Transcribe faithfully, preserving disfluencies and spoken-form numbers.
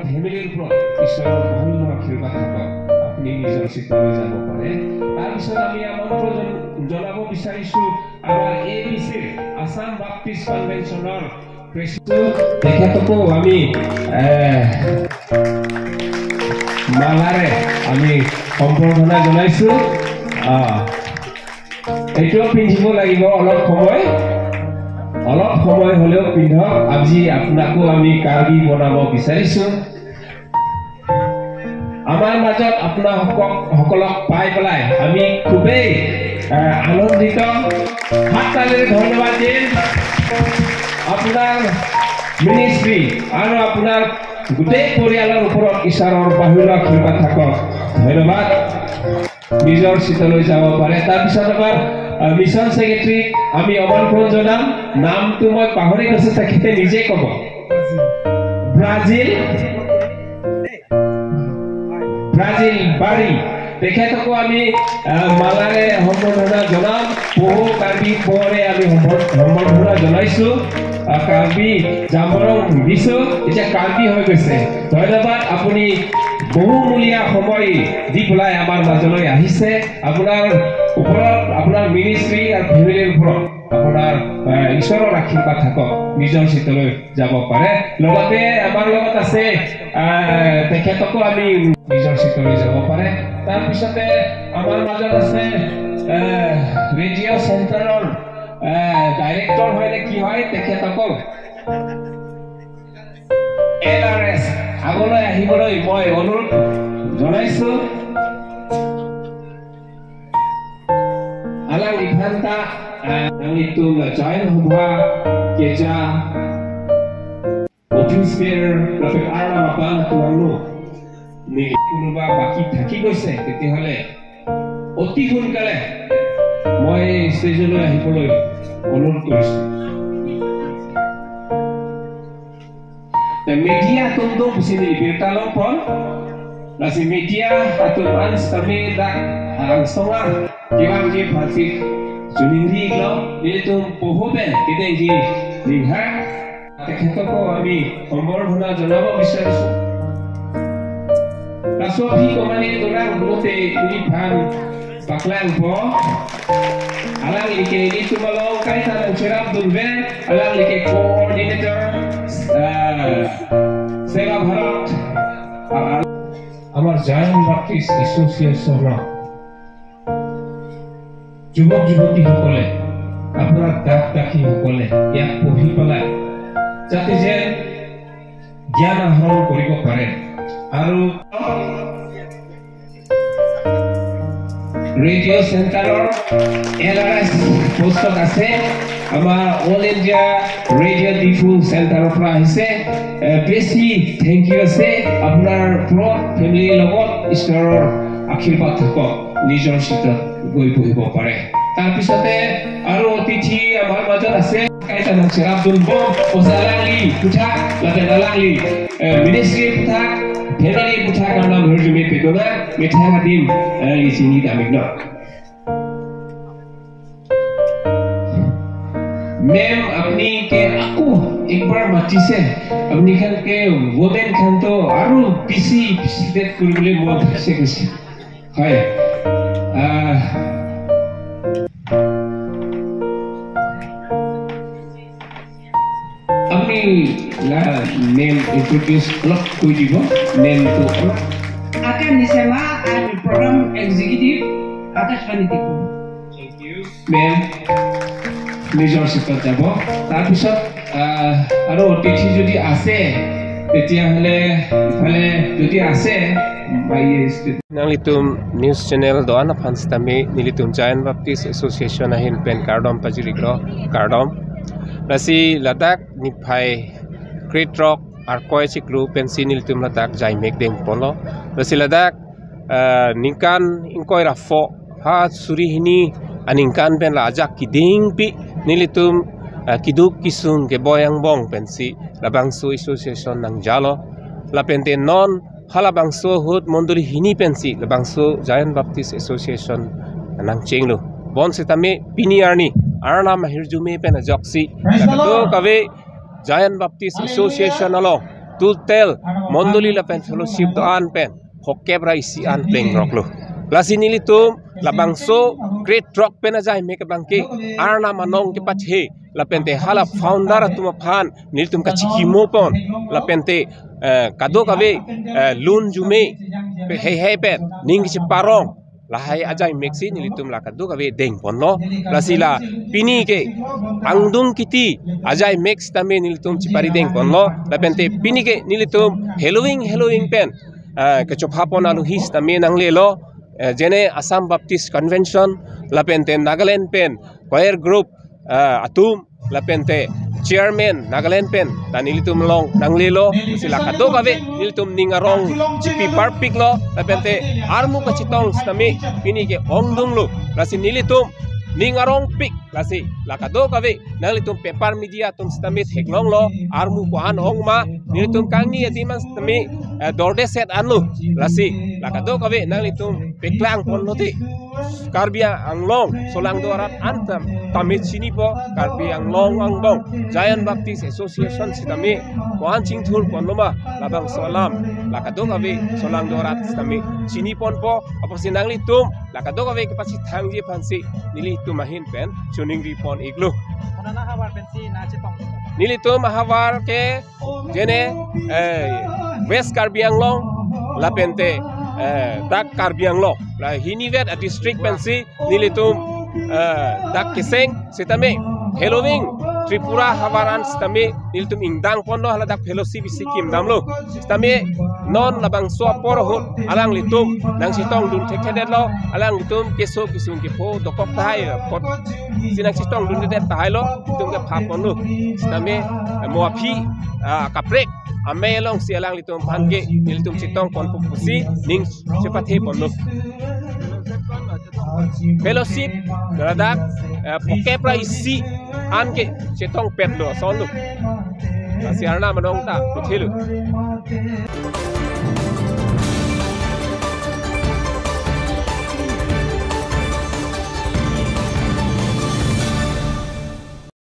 ফেমিলিৰ ওপৰত ঈশ্বৰৰ মহিমা আশীৰ্বাদ থাকক, আপুনি নিজৰ চিত্ৰলৈ যাব পাৰে। তাৰপিছত আমি আমন্ত্ৰণ জন-, জনাব বিচাৰিছো আমাৰ এ বি চিৰ, আছাম বাপ্টিষ্ট কনভেনশ্যনৰ প্ৰেচিডেণ্ট, তেখেতকো আমি, এ, মালাৰে আমি সম্বৰ্ধনা জনাইছো। আহ, এইটো পিন্ধিব লাগিব অলপ সময়, অলপ সময় হ'লেও পিন্ধক। আজি আপোনাকো আমি কাৰ্বি বনাব বিচাৰিছো। আমাৰ মাজত আপোনাসকল, সকলক পাই পেলাই আমি খুবেই, আহ, আনন্দিত। হাততালিৰে ধন্যবাদ দিম। আপোনাৰ মিনিষ্ট্ৰী আৰু আপোনাৰ গোটেই পৰিয়ালৰ ওপৰত ঈশ্বৰৰ বাহুল্য আশীৰ্বাদ থাকক। ধন্যবাদ। নিজৰ চিটলৈ যাব পাৰে। তাৰপিছত আমাৰ, আহ, মিছন ছেক্ৰেটাৰী আমি আমন্ত্ৰণ জনাম। নামটো মই পাহৰি গৈছো, তেখেতে নিজে ক'ব। ব্ৰাজিল, ব্ৰাজিল বাৰী। তেখেতকো আমি, আহ, মালাৰে সম্বৰ্ধনা জনাম। পহু কাৰ্বি পহৰে আমি সম্বৰ্ধ-, সম্বৰ্ধনা জনাইছো। আহ, কাৰ্বি জামৰং দিছো, এতিয়া কাৰ্বি হৈ গৈছে। ধন্যবাদ, আপুনি বহুমূলীয়া সময় দি পেলাই আমাৰ মাজলৈ আহিছে। আপোনাৰ ওপৰত, আপোনাৰ মিনিষ্ট্ৰী আৰু ফেমিলিৰ ওপৰত আপোনাৰ, আহ, ঈশ্বৰৰ আশীৰ্বাদ থাকক, নিজৰ চিটলৈ যাব পাৰে। লগতে আমাৰ লগত আছে, আহ, তেখেতকো আমি নিজৰ চিটলৈ যাব পাৰে। তাৰপিছতে আমাৰ মাজত আছে, আহ, ৰেডিঅ' চেণ্টাৰৰ, আহ, ডাইৰেক্টৰ হয় নে কি হয়, তেখেতকো এল আৰ এছ আগলৈ আহিবলৈ মই অনুৰোধ জনাইছো। Alangliphan ta, ah, nanglitum la join hobha keja office bearer lapen arnam abang atum angno. Neli kunuba baki thaki goise, titi hale. অতি সোনকালে মই ষ্টেজলৈ আহিবলৈ অনুৰোধ কৰিছো। Te media atum do pusi neli birta longpon. Lasi media atum an sitame dak angsong an kevangji aphansi choningri lo, nelitum poho pen kedengji ninghak. Tekhetokkok ami সম্বৰ্ধনা জনাব বিচাৰিছো. Laso aphi komane dorang dote neliphan paklangpo. Alangli ke nelitum along kaita nangcherapdunve, alangli ke coordinator, ah, Seva Bharat, ah, আমাৰ জায়ন বাপ্টিষ্ট এছ'চিয়েশ্যনৰ যুৱক যুৱতীসকলে, আপোনাৰ দাস দাসীসকলে ইয়াক পঢ়ি পেলাই যাতে যেন জ্ঞান আহৰণ কৰিব পাৰে। আৰু ৰেডিঅ' চেণ্টাৰৰ এল আৰ এছ পোষ্টত আছে, আমাৰ অল ইণ্ডিয়া ৰেডিঅ' ডিফু চেণ্টাৰৰ পৰা আহিছে। এ, বেছি থেংক ইউ আছে আপোনাৰ ওপৰত, ফেমিলিৰ লগত ঈশ্বৰৰ আশীৰ্বাদ থাকক, নিজৰ চিটত গৈ বহিব পাৰে। তাৰপিছতে আৰু অতিথি আমাৰ মাজত আছে, kaita nangcherapdunbom, osa alangli puthak, lapen alangli, eh, ministry puthak, family puthak arnam ahirjume pedona, methang adim, eh, alangli chini damiknon. Ma'am, apni ke ako ekbar matise, apni khan ke women khan to aru bisi participate koribole mon thakse kusi. Hai. Ah. Apni la name introduce olok koi dibo, name to olok. Akan Nisema, I'm program executive, Akashvani Diphu. Thank you. Ma'am, নিজৰ চিটত যাব। তাৰপিছত, আহ, আৰু অতিথি যদি আছে, তেতিয়াহ'লে ইফালে যদি আছে, বাইয়ে state. Nanglitum news channel do-an aphan sitame nelitum Jayan Baptist Association ahin pen kardom pajiriklo, kardom. Lasi ladak niphai krethrok Arkoi chiklo pensi nelitum ladak jaimek dengponlo. Lasi ladak, eh, ningkan ingkoi ra pho ha suri hini aningkan pen la ajak kedengpi nelitum, eh, keduk kesung keboi angbong pensi labangso association nangjalo. Lapente non halabangso ahut mondoli hini pensi labangso Jayan Baptist Association nangchenglo. Bonsitame pini arni arnam ahirjume pen ajoksi Praise the Lord. Kadokave Jayan Baptist Hallelujah. Association along total mondoli lapen fellowship do-an pen phokep ra isi an plengroklo. Lasi nelitum labangso grade throk pen ajai mek abang ke Arnam anong kepathe lapente hala founder atum aphan nelitum kachikimo pon lapente, eh, kadokave, eh, lun jume pe heihei pen ning kecheparong lahai ajai mek si nelitum la kadokave dengponlo. Lasi la pini ke angdung kiti ajai mek sitame nelitum chipari dengponlo. Lapente pini ke nelitum heloving heloving pen, eh, kechopha pon alohi sitame nanglelo, eh, jene Assam Baptist Convention lapente Nagaland pen choir group, eh, atum lapente chairman Nagaland pen ta nelitum along nanglelo. Lasi la kadokave nelitum ning arong chipi parpiklo lapente armu kachetong sitame pini ke ongdunglo. Lasi nelitum ning arongpik, lasi la kadokave nanglitum paper media atum sitame theklonglo, armu ko-an ong ma, nelitum kangni adim an sitame, eh, dordeset anlo. Lasi la kadokave nanglitum paklang ponlo te. Karbi Anglong solangdo arat an tam tame chinipo, Karbi Anglong angbong Zion Baptist Association sitame ko-an chingthur ponlo ma, labangso alam la kadokave solangdo arat sitame chini ponpo. Apotsi nanglitum la kadokave kepachethangji aphansi nelitum ahin pen choningri pon iklo. Konat ahavar pensi nangchetong? Nelitum ahavar ke jene, eh, West Karbi Anglong lapente, eh, dak Karbi Anglong, la hinivet adistrict pensi nelitum, eh, dak keseng sitame heloving Tripura ahavar an sitame nelitum ingdang ponlo, hala dak fellowship isi kimdamlo. Sitame non labangso apor ahut alanglitum nangchetongdun thekthedetlo, alanglitum keso kesung kepho dokok tahai apotsi nangchetongdundedet tahailo, itum ke pha ponlo. Sitame, eh, mo aphi, ah, kaprek amei alongsi alanglitum aphan ke nelitum chetong ponpo pusi ning chepathe ponlo. Fellowship ladak, eh, phokep ra isi an ke chetongpetlo asonlo. Lasi Arnam anong ta puthelo.